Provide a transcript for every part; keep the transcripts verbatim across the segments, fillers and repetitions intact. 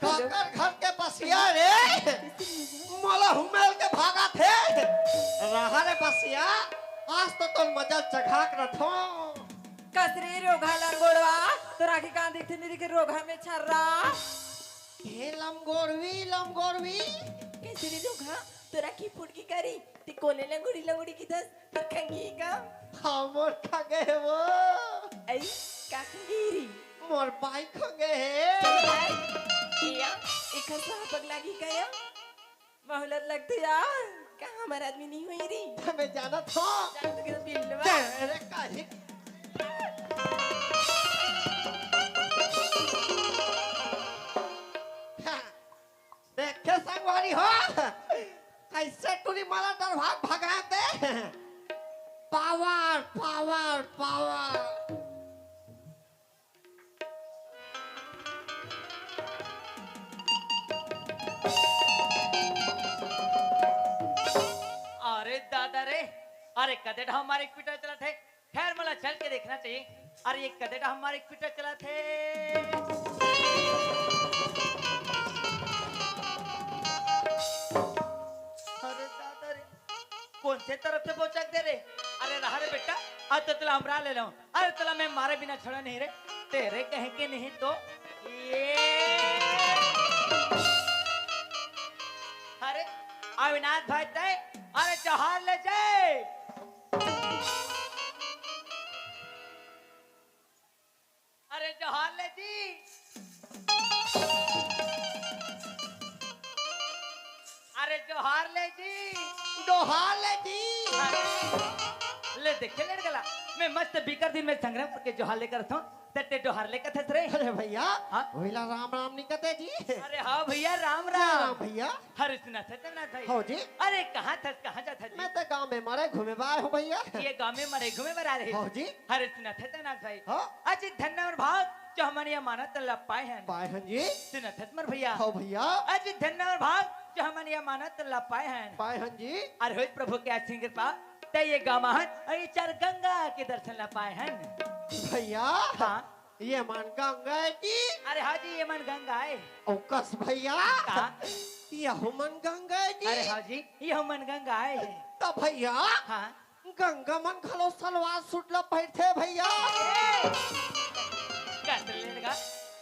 काकर घर के बसिया रे, मोला हुमेल के भागत हे। रहा रे बसिया, आज तो तोर मजा चघाक रथो। कस रे रोगहा लंगोड़वा, तोर आँखी कान दिखथे नइ दिखे रोगहा में छर्रा। हे लंगोड़वी, लंगोड़वी। कइसे रे रोगहा, तोर आँखी फूट गे का रे? ते कोने लंगोड़ी लंगोड़ी किथस? तोर खंगी का? हाँ, मोर खंगे हे वो। अई, का खंगी री? मोर बाई खंगे हे। या, एखर सुहाग पग लागी का या? महूँ ल लगथे या, का हमर आदमी नइ होही री? त मैं जानत हँव। जान तो के बिल्लवा। अरे काहे? देखे संगवारी हो, कइसे टूरी मन ला डरवा के भगाथे। Power, power, power. अरे दादा रे, अरे कते डहर मारे के पीटा चलत हे। खैर, मोला चल के देखना चाहिए। अरे, ये कते डहर मारे के पीटा चलत हे। अरे दादा रे, कोन से तरफ से बोचक दे रे? अरे रहा रे बेटा, अब तो तोला अमरा ले लूं। अरे तोला मैं मारे बिना छोड़ा नहीं रे, तेरे कहे के नहीं तो ये। अरे अविनाश भाई तय, अरे जोहार ले जाए। अरे जोहार ले जी। अरे जोहार ले जी। जोहार ले जी। अरे, ले देखे लेड़गला, मैं मस्त बिकर दिन में संग्राम करके जोहार ले करत हूँ, तते जोहार ले कथस रे। अरे भैया, हाँ? वोला राम राम नइ कथे जी। अरे हाँ भैया, राम राम। राम भैया। अरे सुनत हस देवनाथ भाई। हव जी। अरे कहाँ थस, कहाँ जात हस जी? मैं तो गाँव में मरे घूमे बर आए हूँ भैया। ये गाँव में मरे घूमे बर आ रहे। हव जी। अरे सुनत हस देवनाथ भाई। हाँ। अजी धन्य अमर भाग जो हमन ये अमानत ला पाए हन। पाए हन जी। सुनत हस मोर भैया। हव भैया। अजी धन्य अमर भाग जो हमन ये अमानत ला पाए हन। पाए हन जी। अरे होइस प्रभु के असीम कृपा, तय ये गाँव म हन, अउ ये चार गंगा के दर्शन ला पाए हन। भैया। हाँ। ये मन गंगा हे जी। अरे हाँ जी, ये मन गंगा हे। अउ कस भैया। का? यहू मन गंगा हे जी। अरे हाँ जी, यहू मन गंगा हे। त भैया, हाँ। गंगा मन घलो सलवार सूट ला पहिरथे भैया। ए! कस लेड़गा।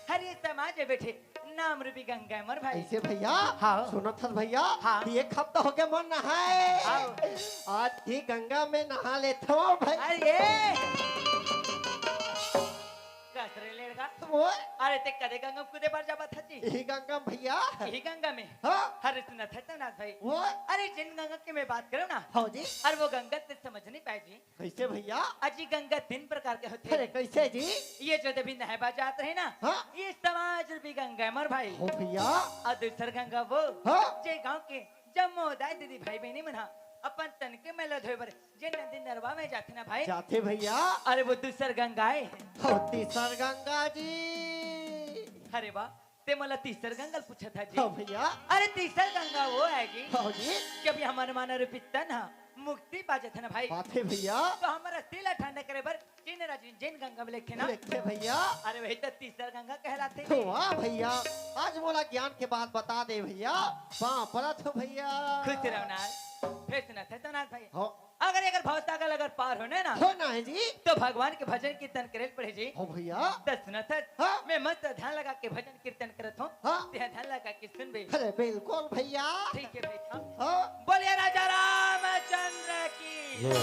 हर ये समाज में बैठे नाम रूपी गंगा हे मोर भाई। अइसे भैया, हाँ। सुनत हस भैया, हाँ। एक हफ्ता होगे मोर नहाए। हाँ। आज ही गंगा में नहा लेथों भाई। अरे! कस रे लेड़गा। ओए। अरे ते कते गंगा में कूदे बर जाबत हस जी? इही गंगा में भैया। इही गंगा में? हाँ। अरे सुनत हस देवनाथ भाई। ओए। अरे जिन गंगा के मैं बात करूँ ना। हव जी। अरे वो गंगा ते समझ नइ पाए जी। कइसे भैया? अजी गंगा तीन प्रकार के होथे। अरे कइसे जी? ये जो देवी नहाए बर जात रहे ना, हाँ। ये समाज रूपी गंगा हे मोर भाई। हव भैया। अउ दूसर गंगा वो, हाँ। जे गाँव के जम्मो दाई दीदी भाई बहिनी मन ह अपन तन के मैला धोए बर जे नदी नरवा में जाथे ना भाई। जाथे भैया। अरे वो दूसर गंगा हे। हव तीसर गंगा जी। अरे वाह, ते मोला तीसर गंगा ल पूछत हस जी। हव भैया। अरे तीसर गंगा वो हे जी। हव जी। जब ये हमर मानव रूपी तन ह मुक्ति पा जाथे ना भाई। पाथे भैया। त हमर अस्थि ला ठंडा करे बर जिन राजी जिन गंगा में लेगथे ना। लेगथे भैया। अरे वही त तीसर गंगा कहलाथे। वाह भैया, आज मोला ज्ञान के बात बता दे भैया। पाँव परत हँव भैया। खुश रहो ना। फेर सुनत हस देवनाथ भाई। हाँ। अगर एकर भवसागर अगर पार होना हे ना, होना हे जी। त भगवान के भजन कीर्तन करे ल पड़ही जी। हव भैया। त सुनत हस, हाँ। मैं मस्त ध्यान लगा के भजन कीर्तन करत हँव। हाँ। तें ध्यान लगा के सुनबे। अरे बिल्कुल भैया। ठीक हे भैया। हाँ। बोलिए राजा रामचंद्र की। जय।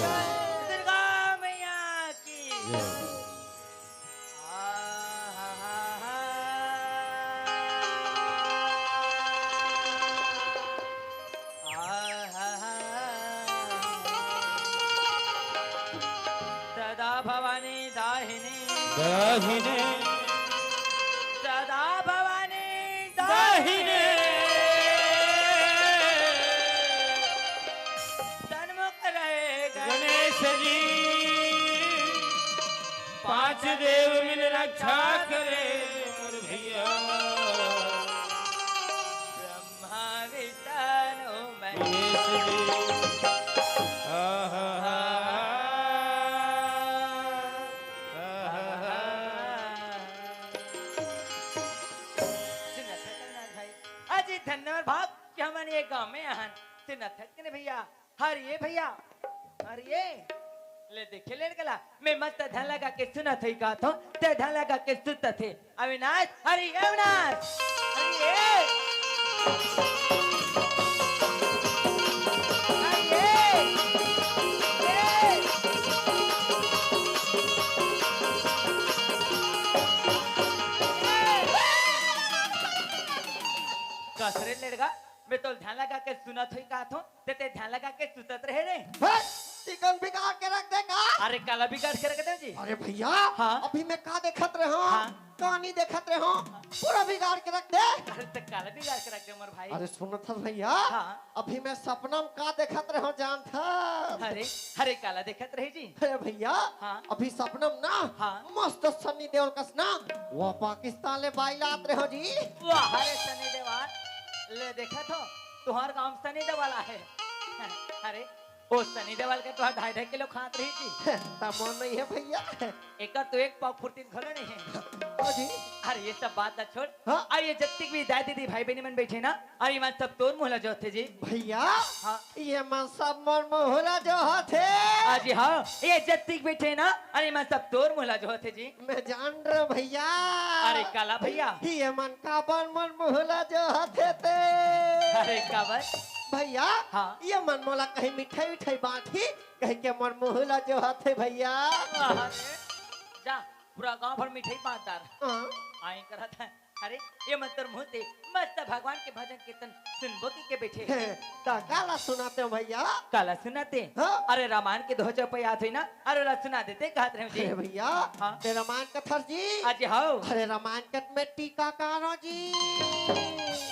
दुर्गा मैया की। जय। सदा भवानी दाहिने। दाहिने। सदा भवानी दाहिने। दाहिने। सन्मुख रहे गणेश जी। पांच देव मिल रक्षा करे मोर भैया। ब्रह्मा विष्णु महेश जी। आहा, आहा, आहा। का कि हमन ये गांव में आहन, सुनत हस कि नहीं भैया? अरे भैया, अरे ले देखे लेड़गला, मैं मस्त ध्यान लगा के सुनत हई कहत हूँ, ते ध्यान लगा के सुतत हे। अविनाश, अरे अविनाश, अरे, अरे, कस रे लेड़गा, मैं तो ध्यान लगा के सुनत होई कहत हूँ, ते, ते ध्यान लगा के सुतत रहे रे। बस, चिकन बिगाड़ के रख दे का? अरे काला बिगाड़ के रख दे जी। अरे भैया, हाँ? अभी मैं का देखत रहे हूँ? हाँ। का नहीं देखत रहे हूँ? पूरा बिगाड़ के रख दे। अरे तो काला बिगाड़ के रख दे मोर भाई। अरे सुनत हस भैया, हाँ। अभी मैं सपना में का देखत रहे हूँ जानत हस? अरे, अरे काला देखत रहे जी। अरे भैया, हाँ। अभी सपना में ना, हाँ। मस्त सनी देओल कस ना, वो पाकिस्तान ले बाई लात रहे हो जी। वाह रे सनी देओल, ले देखत हो, तुहार गांव में सनी देओल आहे। अरे, ओ सनी देओल के तो ढाई ढाई किलो खात रही थी। त मोर नहीं है भैया। एकर तो एक पाव फुर्ती घलो नहीं है। हाँ जी। अरे ये सब बात ना छोड़। हाँ। अरे ये जत्तिक भी दाई दीदी भाई बहनी मन बैठे ना, अरे ये मन सब तोर मुहला जो थे जी। भैया। हाँ। ये मन सब मोर मुहला जो थे। अजी हाँ, ये जत्तिक बैठे ना, अरे ये मन सब तोर मुहला जो थे जी। मैं जान रहा भैया। अरे काला भैया। ये मन काबर मन मुहला जो हथे ते। अरे काबर? भैया, हाँ। ये मन मोला कहीं मिठाई उठाई बांटही, कहीं के मन मुहला जो हथे भैया। अरे, जा, पूरा गांव भर मिठाई बांट डार। हाँ। आई करत है। अरे, ये मन तोर मुंह से मस्त भगवान के भजन कीर्तन सुनबो की के बैठे। त काला सुनाते हो भैया? काला सुनाते? हाँ। अरे रामायण के दो चौपाई याद हुई ना, अरे ओला सुना देते कहत रहे जी। अरे भैया, हाँ। ते रामायण कथर जी। अजी हाँ। अरे रामायण कथ में टीकाकार हो जी।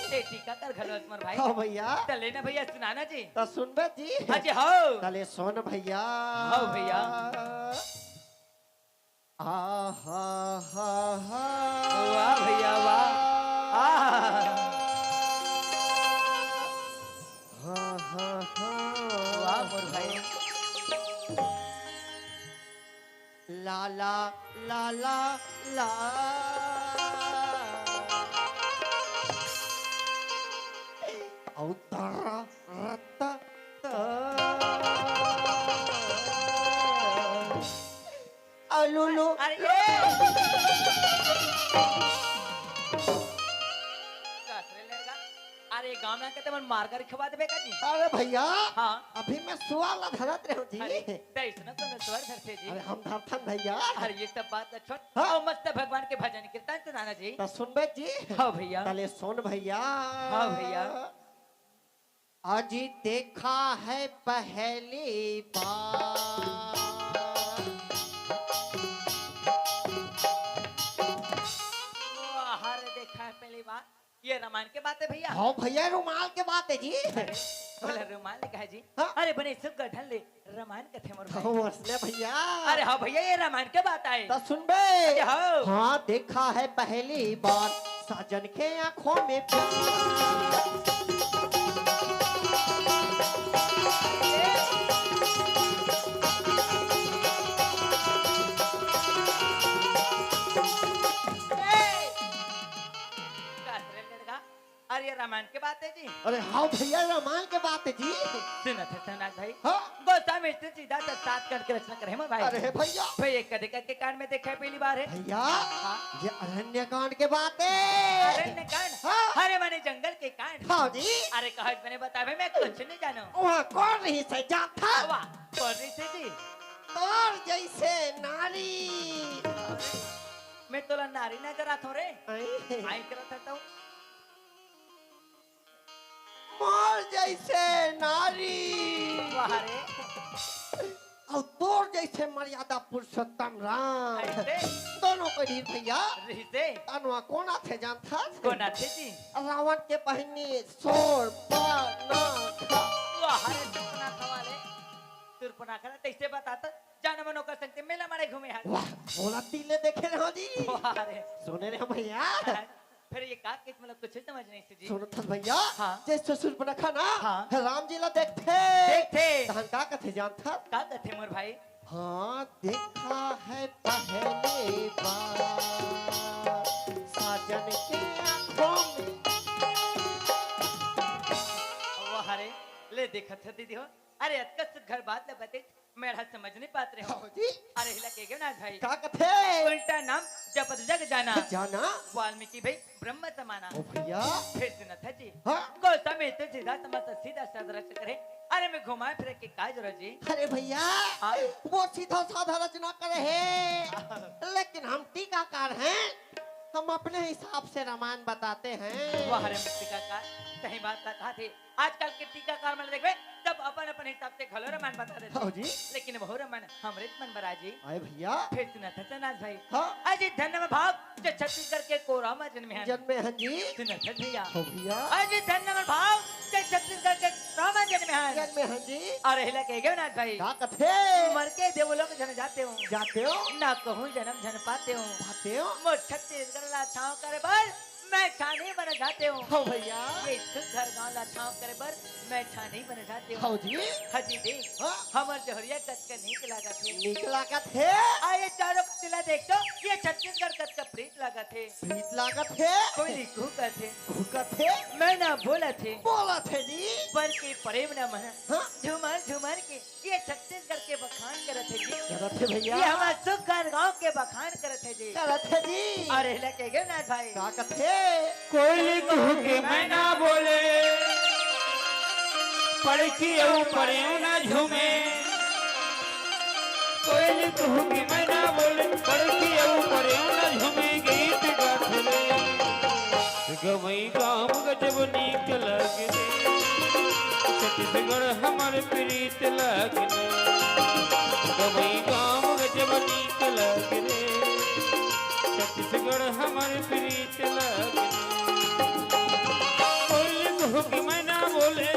ते टीकाकार घलो हस मोर भाई। हाँ भैया। त ले ना भैया सुनाना जी। त सुनबे जी। अजी हाँ। त ले सुन भैया। हाँ भैया। आहा हा हा। वाह भैया वाह। आहा। हा हा हा। वाह मोर भाई। ला ला ला ला ला। अउ तरा रत्ता त। अलुलु। अरे, ए! कस रे लड़का? अरे, गाँव में आके ते मन मार कर खवा देबे का जी? अरे भैया, हाँ। अभी मैं सुआ ला धरत रहे हूँ जी। अरे, त इसने कोनो सुअर धरथे जी। अरे, हम धरथन भैया। अरे, ये सब बात ना छोड़। हाँ। आओ, मस्त भगवान के भजन कीर्तन सुनाना जी। त सुनबे जी। हाँ भैया। तले सुन भैया। हाँ भैया। अजी देखा है पहली बार। वाह रे, देखा है पहली बार। ये रामायण के बात है भैया। हाँ भैया, रुमाल के बात है जी। अरे, बोला रुमाल लिखा है जी। हाँ। अरे बने सुग्घर ढंग ले रामायण कथे मोर भाई। हाँ, वसने भैया। अरे हाँ भैया, ये रामायण के बात आए। त सुनबे। अरे हाँ। हाँ, देखा है पहली बार साजन के आंखों में प्यार। ए! का रे लड़का? अरे, ये रामायण के बात है जी। अरे हाँ भैया, रामायण के बात है जी। सुनत है सोनाक भाई। हाँ। गोस्वामी तुलसीदास सात कांड के रचना करे हैं भाई। अरे भैया। भाई, एक कदे के कांड में देखा है पहली बार है। भैया, हाँ। ये अरण्य कांड के बात है। अरण्य कांड? हाँ। अरे, माने जंगल के कांड। हाँ जी। अरे, कहा मैंने बता भाई, मैं कुछ नहीं जानू। वहाँ कौन रहिस हे जानत हस? वाह, कौन रहिस हे जी? तोर जैसे नारी। मैं तोला नारी नजर आथों रे। आई। आई करत हस तो। मोर जैसे नारी। वाह रे। अउ तोर जैसे मर्यादा पुरुषोत्तम राम। ऐसे? दोनों के ढीर भैया। रहिसे? तनवा कोन आथे जानत हस? कोन आथे जी? रावण के बहिनी शूर्पणखा। वाह रे, शूर्पणखा वाले। शूर्पणखा ला तैसे बतात, जानो मन ओकर संग ते मेला मारे घूमे हस। वाह, मोला तिल ले देखे रहो जी। वाह रे। सुने रहे भैया। हाँ। फिर ये का किस मतलब कुछ समझ नहीं सी जी। सुनत हस भैया, हाँ। जैसे शूर्पणखा ना, हाँ। राम जी ला देखथे। देखथे। तहन का कथे जानत हस? का कथे मोर भाई? हाँ, देखा है पहली बार साजन के आंखों में। देखत हस दीदी हो, अरे अतका सुघर बात ल बतेच, मैं ह समझ नहीं पात रहे हंव। हाँ जी। अरे हिला के गयो ना भाई। का कथे? उल्टा नाम जपत जग जाना। जाना। वाल्मीकि भाई ब्रह्म समाना। ओ भैया। फिर सुनत हस जी। हाँ। गौतम में तो सीधा समझ सीधा साधा रचना करे। अरे मैं घुमाए फिरे के का जरूरत जी? अरे भैया, हाँ। वो सीधा साधा रचना करे हे, लेकिन हम टीकाकार हैं, हम अपने हिसाब से रामायण बताते हैं। वाह रे टीकाकार, सही बात कहा थे। आजकल के टीकाकार मन देखबे, तब अपन अपन हिसाब से घलो रामायण बता देथे। हाँ जी। लेकिन वहू रामायण हमरे मन बर आय जी। आय भैया। फिर सुनत हस नाथ भाई। हाँ। अजी धन्य भाग जो छत्तीसगढ़ के कोरवा म जन्मे हन। जन्मे हन जी। सुनत हस भैया। हो भैया। अजी धन्य भाग जो छत्तीसगढ़ के कोरवा म जन्मे हन। जन्मे हन जी। अरे हिला के गयो नाथ भाई। का कथे? मर के देवलोक झन जाते हो। जाते हो। ना कहूँ जनम झन पाते हो। पाते हो। मोर छत्तीसगढ़ ला छाँव करे बर मैं छानी बन जाते हो। हो भैया। ये सुघर गाँव ला छाँव करे बर मैं छानी बन जाते हो। हो जी। हजी देख, हाँ। हमर जहरिया कतका नीक लागत हे। नीक लागत हे। आ ये चारों कति ला देख तो, ये छत्तीसगढ़ कतका प्रीत लागत हे। प्रीत लागत हे। कोयली कुहकत हे। कुहकत हे। मैना बोलत हे। बोलत हे जी। बर के परेव न मन। हाँ। झूमर झूमर के ये छत्तीसगढ़ के बखान करत हे जी। करत हे भैया। ये हमर सुघर गाँव के बखान करत हे जी। करत हे जी। अरे हिला के गयो नाथ भाई। का कथे? कोयली कुहके मैना बोले, पड़की अउ परेव न झूमे। कोयली कुहके मैना बोले, पड़की अउ परेव न झूमे, गीत गाथे रे। गवई गाम गजब नीक लागे रे, छत्तीसगढ़ हमर प्रीत लागे रे। गवई गाम गजब नीक लागे रे, छत्तीसगढ़ हमर प्रीत लागे रे। कोयली कुहकी मैना बोले,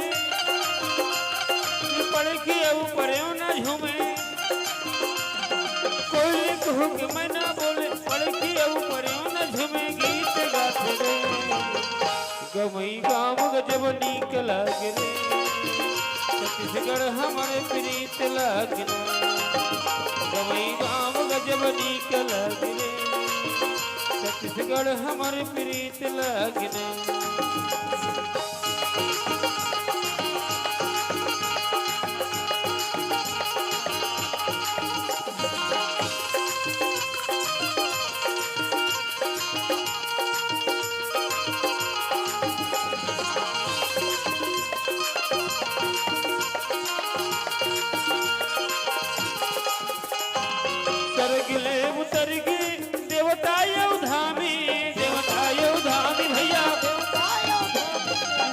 पड़की अउ परेव न झूमे। कोयली कुहकी मैना बोले, पड़की अउ परेव न झूमे, गीत गाथे रे। गवई गाम गजब नीक लागे रे, छत्तीसगढ़ हमर प्रीत लागे रे। गवई गाम गजब नीक लागे रे, छत्तीसगढ़ हमर प्रीत लागे रे। सरग ले उतर गे देवता अउ धामी, देवता अउ धामी भैया।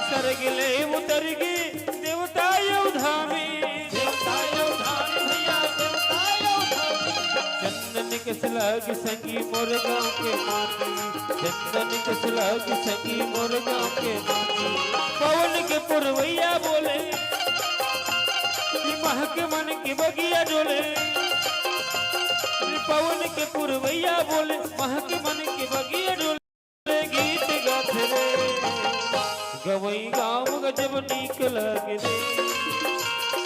सरग ले उतर गे देवता अउ धामी, देवता अउ धामी भैया, देवता अउ धामी। चंदन कस लागे संगी मोर गाँव के माटी, चंदन कस लागे संगी मोर गाँव के माटी। पवन के पुरवैया बोले, कि महक मन के बगिया डोले। पवन के पुरवैया बोले, महक मन के बगिया डोले। गीत गाथे रे, गवई गाम गजब नीक लागे रे।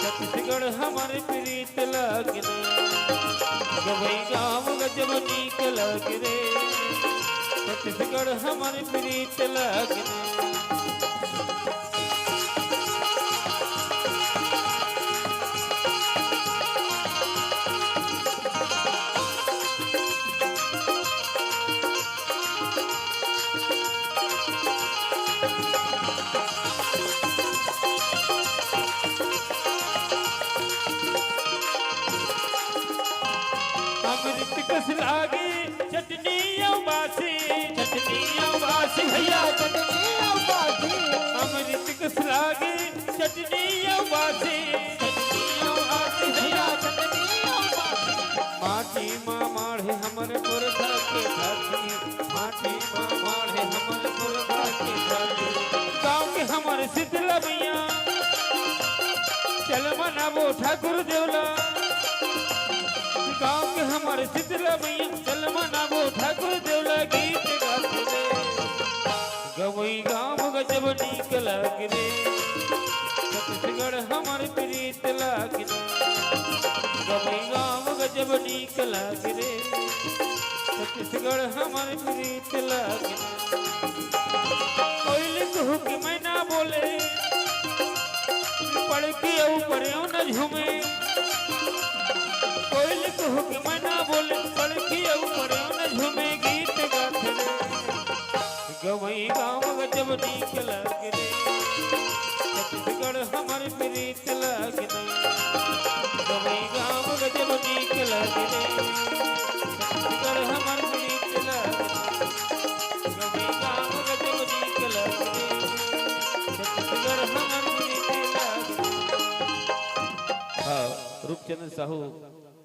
छत्तीसगढ़ हमर प्रीत लागे रे, गवई गाम गजब नीक लागे रे। छत्तीसगढ़ हमर प्रीत लागे रे। अमृत कस लागे चटनी अउ बासी, चटनी अउ बासी भैया, चटनी अउ बासी। अमृत कस लागे चटनी अउ बासी, चटनी अउ बासी भैया, चटनी अउ बासी। माटी मा माढ़े हमर पुरखा के छाती, माटी मा माढ़े हमर पुरखा के छाती। गाँव के हमर शीतला मैया, चल मनाबो ठाकुर देवला। गाँव के हमर शीतला मैया, चल मनाबो ठाकुर देवला। गीत गाथे रे, गवई गाम गजब नीक लागे रे, छत्तीसगढ़ हमर प्रीत लागे रे। गवई गाम गजब नीक लागे रे, छत्तीसगढ़ हमर प्रीत लागे रे। कोयली कुहुक मैना बोले, पड़की अउ परेव न झूमे, कोयल कहू के मैना बोले, पड़की अउ परेव न झूमे, गीत गाथे रे। गवई गाँव गजब नीक लागे रे, छत्तीसगढ़ हमर प्रीत लागे रे। गवई गाँव गजब नीक लागे रे, छत्तीसगढ़ हमर प्रीत लागे रे। गवई गाँव गजब नीक लागे रे, छत्तीसगढ़ हमर प्रीत लागे रे। हाँ, रूपचंद साहू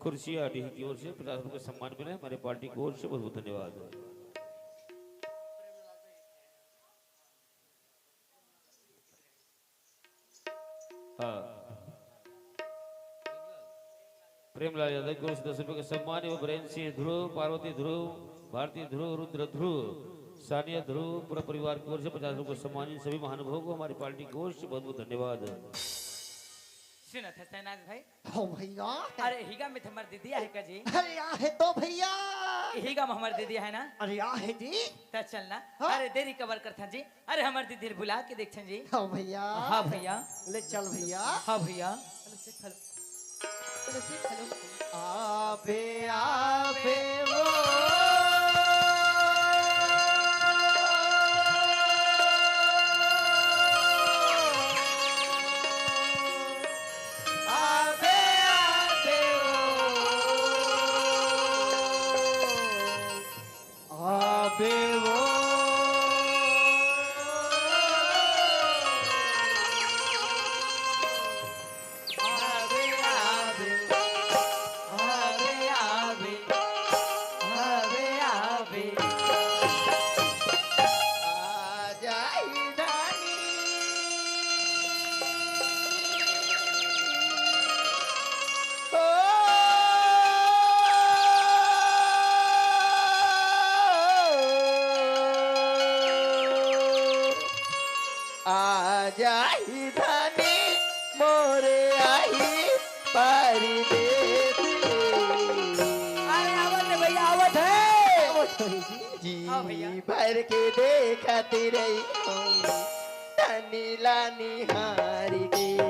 खुर्सिया डीह की ओर से पचास रुपए सम्मान मिले, हमारे पार्टी की ओर से बहुत बहुत धन्यवाद। हाँ, प्रेमलाल यादव की ओर से दस रुपए का सम्मान एवं ब्रेन सिंह ध्रुव, पार्वती ध्रुव, भारती ध्रुव, रुद्र ध्रुव, सानिया ध्रुव, पूरा परिवार की ओर से पचास रुपए का सम्मान। इन सभी महानुभावों को हमारी पार्टी की ओर से बहुत बहुत धन्यवाद। सुनत है शहनाज भाई। हो भैया। अरे, हिगा में हमर दीदी आहे का जी? अरे, आहे तो भैया। हिगा में हमर दीदी आहे ना? अरे, आहे जी। त चल ना। हाँ। अरे, देरी कबर करथन जी। अरे, हमर दीदी ल बुला के देखथन जी। हाँ भैया। हाँ भैया। ले चल भैया। हाँ भैया। आबे, आबे वो। आबे, आबे वो। आबे वो। आबे, आबे, आबे, आबे, आबे, आबे। आ जाई रानी। ओ। आ जाही धनी मोरे आही परदेस ले। अरे आवत है भैया, आवत है। आवत है जी। जी हाँ भैया। भर के देखत रही हम धनी ला निहार के। ओ,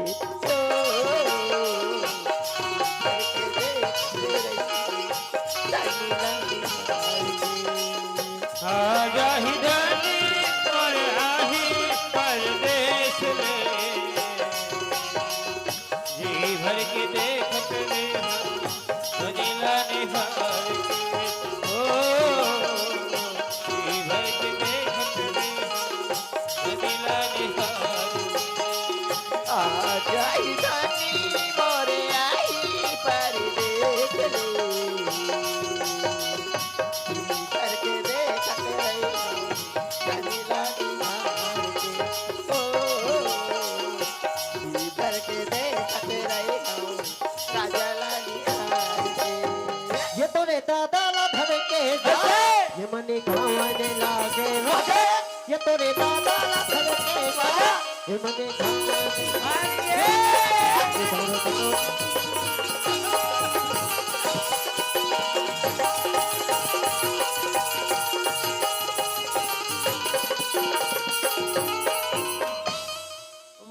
भर के देखत रही धनी ला निहार के। आ जाही धनी मोर आही परदेस ले, जी भर के देखत रेहा धनी ला निहार के। ओ, जी भर के देखत रेहा धनी ला निहार के। आ जाही धनी मोर आही परदेस ले। करके देखत रही कजला निहार के। ओ, करके देखत रही राजा ला निहार के। ये तोरे दादा ला धर के जा, अच्छा। ये मने गाँव ने लागे रो। अच्छा। ये तोरे दादा ला धर के जा, अच्छा। ये मने गाँव ने अरे।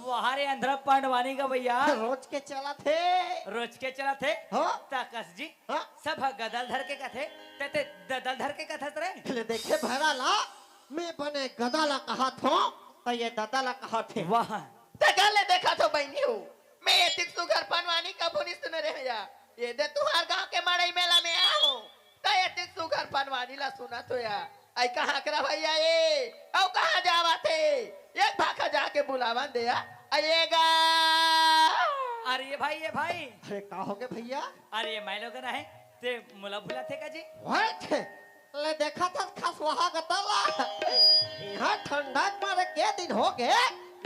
वाह रे अंधरा पंडवानी का भैया। रोज के चलत हे। रोज के चलत हे? हाँ। ताकस जी, हाँ। सब ह गदल धर के कथे, ते, ते ददल धर के कथस रे। ले देखे भरा ला, मैं बने गदा ला कहत हों, त ये ददा ला कहत हे। वाह। ते गले देखत हो बहिनी हो, मैं एतिक सुघर पंडवानी कभू नी सुने रहें या। ये दे तुहार गाँव के मड़ई मेला में आहों, त एतिक सुघर पंडवानी ला सुनत हों या। अई कहाँ के रे भैया ये? अउ कहाँ जावत हे? एक भाखा जाके बुलावन दे या। अई ये गा। अरे ये भाई, ये भाई। अरे का होगे भैया? अरे ये मैं लोगन आहे, ते मोला बुलाथे का जी? हट! ले देखत हस खसवाहा गदा ला। इहाँ ठंडा के मारे के दिन होगे,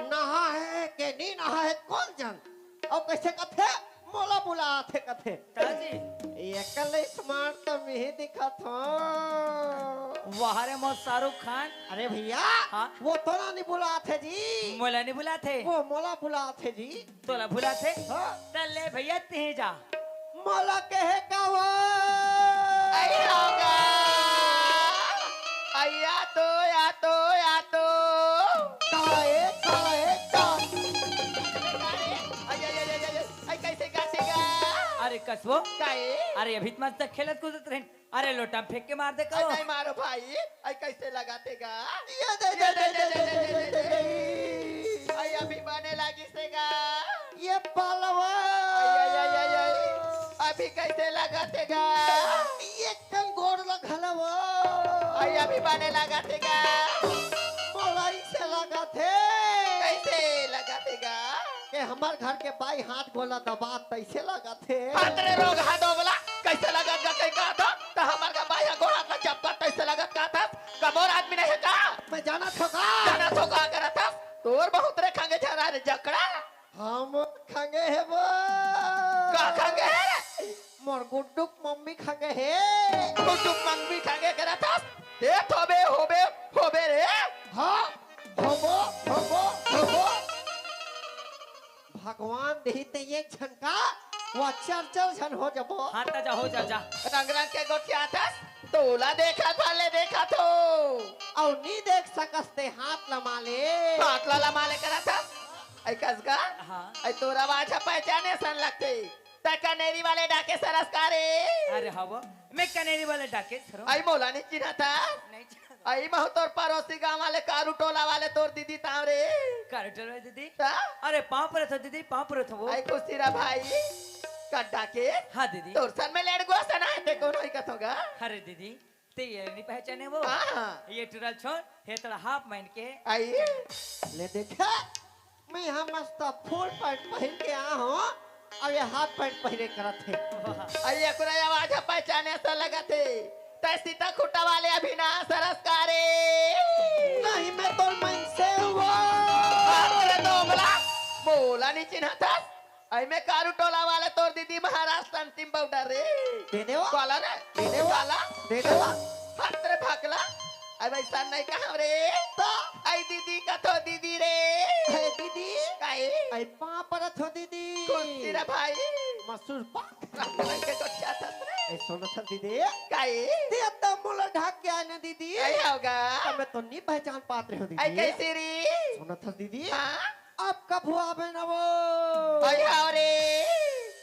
नहाए हे के नी नहाए हे कोन जन। अउ कइसे कथे, मोला बुलाथे कथे। का जी? एकले smart त मिही दिखत हों। वाह रे मोर शाहरुख खान। अरे भैया, हाँ? वो तोला नी बुलाथे जी। मोला नी बुलाथे? वो मोला बुलाथे जी। तोला बुलाथे? हाँ। त ले भैया तिही जा। मोला कहे का वो? अई होगा। अई या तो, या तो, या तो। काहे, काहे, का? कसबो? काहे? अरे, अभी त मस्त खेलत कूदत रहिन। अरे, लोटा म फेंक के मार दे अरे, कहो। नहीं मारो भाई। अरे, कैसे लगाथे गा? ये दे, दे, दे, दे, दे, दे, दे, दे। अरे, अभी बने लागिस हे गा। ये पालवा। अरे, अरे, अरे, अरे, अरे। अभी कैसे लगाथे गा? ये कंगोर ला घलवा। अरे, अभी बने लगाथे गा। मोलाई से लगाथे। कैसे लगाथे गा? के हमर घर के बाई हाथ गोला दबा तैसे लगाथे। हाथ रे रोगहा दोगला, कैसे लगत गा कहीं कहत हस? त हमर का बाई हा गोड़ हाथ ला चपका तैसे लगत कहत हस? कमोर आदमी नहीं हे का? मैं जानत हों का? जानत हों का करत हस? तोर बहुत रे खंगे झरा रे जकड़ा। हम खंगे हे वो। का खंगे हे? मोर गुड्डू के मम्मी खंगे हे। गुड्डू के मम्मी खंगे करत हस? ए थोबे, होबे, होबे रे। हाँ, होबो, होबो, होबो। भगवान देही ते एक झन का, वो चार चार झन हो जबो। हाँ, त जा, हो जा, जा। रंग रंग के गोठियाथस, तोला देखत भले देखत हों। अउ नी देख सकस ते हाथ लमाले। हाथ ला लमाले करत हस। अई कसगा? हाँ। अई तोर आवाज ह पहचाने असन लगथे। त कनेरी वाले डाके सरस का रे? अरे हव, मैं कनेरी वाले डाके सरो। अई मोला नी चिन्हत हस? नहीं चिन्हत। अई महू तोर पड़ोसी गांव वाले कारू टोला वाले तोर दीदी तांव रे। कारू टोला वाले दीदी? त? अरे पांव परत हों दीदी, पांव परत हों वो। अई खुशी रह भाई। का डाके? हाँ दीदी। तोर सन में लेड़गो सन आए ते कोनो ही कथों गा। अरे दीदी, ते ये नी पहचाने वो? हाँ। ये टुरा ल छोड़, हे तोला हाफ पैंट के। अई। ले देखा, मैं हा मस्त फुल पैंट पहिर के आए हों, अउ ये हाफ पैंट पहिरे करत हे। वाह। अई एकरो आवाज ह पहचाने असन लगथे। तैं सीता खूंटा वाले अविनाश हरस का रे? नहीं, मैं तोर मनसे हों। अरे दोगला, मोला नी चिन्हत हस? अई मैं कारू टोला वाले तोर दीदी महाराष्ट्र अंतिम बॉर्डर रे। दे दे वो। काला रे। दे दे वो। काला। दे दे वो। हट रे भकला। अई वैसा नहीं कहंव रे। त? अई दीदी कथों दीदी रे। अई दीदी। काई? अई पांव परत हों दीदी। खुशी रह भाई। मसूर पाक। रंग रंग के गोठियाथस रे। अई सुनत हस दीदी। काई? ते अब त मोला ढाक के आए ना दीदी। अई होगा। त मैं तो नी पहचान पात रहेंव दीदी। अई कैसे रे? सुनत हस दीदी। हाँ? अब कभू आबे न वो। अई हव रे।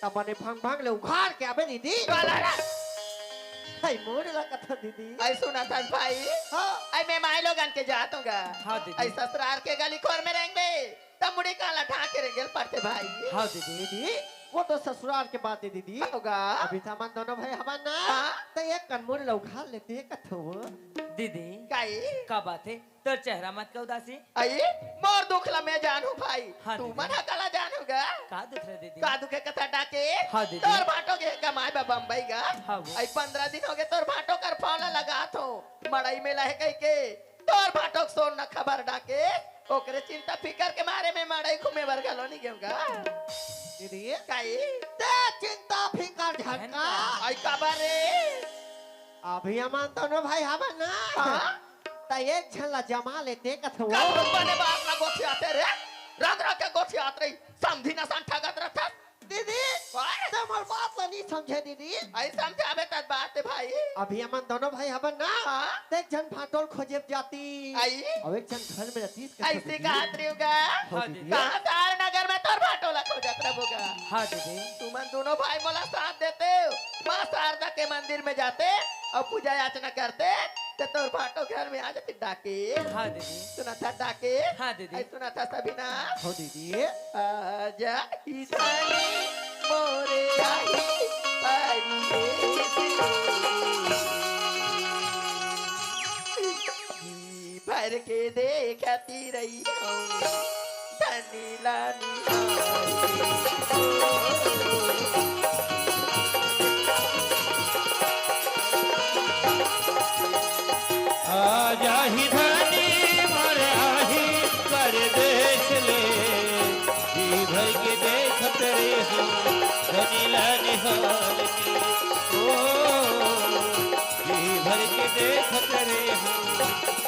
त बने भंग भंग ले उघार के आबे दीदी। काला रे। अई मोर ला कथों दीदी। अई सुनत हस भाई। हाँ। अई मैं माई लोगन के जात हों गा। हाँ दीदी। अई ससुरार के गली खोर में रेंगबे। त मुड़ी काला ढांक के रेंगे ल परथे भाई। हाँ दीदी। दीदी, वो तो ससुरार के बात हे दीदी। होगा। अभी त हमन दोनों भाई हवन ना। हाँ। त एक कन मोर ला उघार लेते कथों। दीदी। काई? का बात हे? तोर चेहरा म अतका उदासी। अई, मोर दुख ला मैं जानहूं भाई। हाँ, तू दीदी। मन ह काला जानहू गा? का दुख रे दीदी? का दुख हे कथस डाके? हाँ, दीदी। तोर भांटो गे हे कमाए बर बम्बई गा। हाँ, वो। अई पंद्रह दिन होगे तोर भांटो कर फोन ला लगात हों। मड़ई मेला हे कहिके। तोर भांटो के सोन न खबर डाके। ओकरे चिंता फिकर के मारे मैं मड़ई घूमे बर घलो नी गेंव गा। दीदी। काई? ते चिंता फिकर झन कर। अई काबर रे? अभी हमन दोनों भाई हवन ना। हाँ? त एक झन ला जमा लेते कथों। का बने बात ला गोठियाथे रे? रंग रंग के गोठियात रही, समधी न संठा गत रथस। दीदी, ओए! ते मोर बात ला नी समझे दीदी। अई समझाबे त बात हे भाई। अभी हमन दोनों भाई हवन ना। हाँ? त एक झन भांटो ल खोजे जाती। अई? अउ एक झन घर में रतीस कथों अइसे दीदी। कहत रहिव गा। हाँ, दीदी। कहाँ शहर नगर में तोर भांटो ला खोजत रहबो गा। हाँ, दीदी। तुमन दोनों भाई मोला साथ देते। माँ शारदा के मंदिर में जाते अउ पूजा याचना करते, त तोर भांटो घर में आ जाती डाके। हाँ दीदी। सुनथस डाके? हाँ दीदी। अई सुनथस अविनाश? हो दीदी। आजा इधर मोरे आई परदेसी। जी भर के देखती रही हूँ धनी ला निहारी। आजा ही धनी मोर आही परदेस ले, जी भर के देखत रेहूं धनी ला निहार के। ओ, जी भर के देखत रेहूं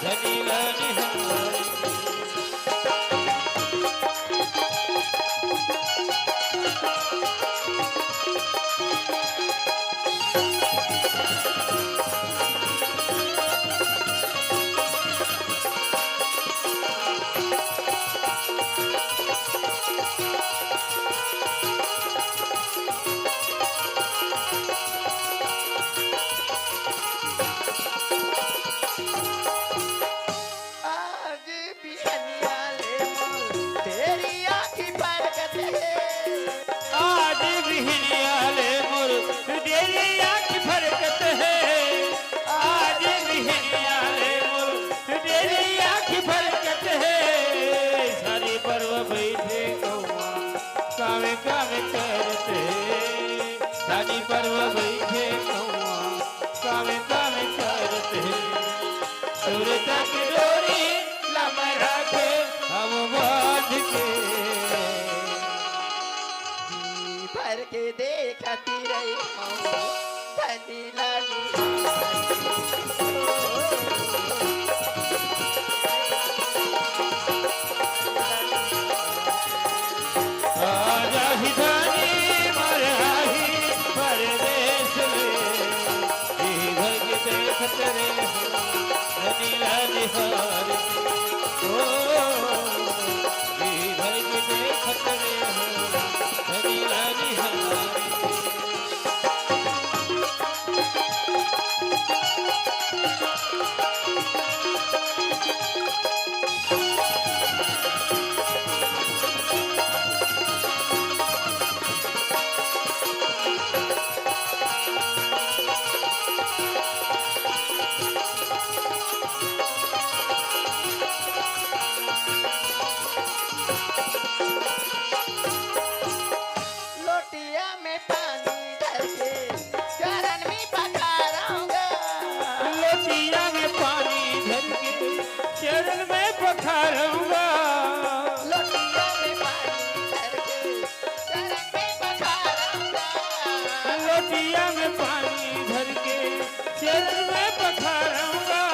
धनी ला निहार के। सुरता के डोरी ला मैं राखे हँव बांध के। जी भर के देखती रही हँव धनी ला निहार। आजा ही धनी मोर आही परदेस ले, जी भर के देखत रहे हँव धनी ला निहार। ओ, जी भर के देखत रहे हँव धनी ला निहार। लोटिया में पानी धर के चरण में पखारँव गा। लोटिया में पानी धर के चरण में पखारँव गा। लोटिया में पानी धर के चरण में पखारँव गा। लोटिया में पानी धर के चरण में पखारँव गा।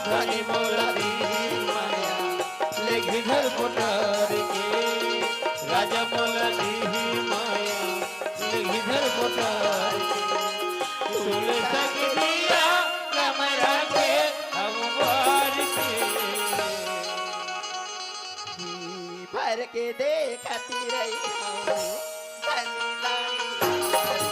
धनी मोला दीही माया ले घिधर कोटार के, राजा मोला दीही माया ले घिधर कोटार के। तुलसा के दिया ला मैं राखे हँव बार के। जी भर के देखती रही हँव धनी ला निहार।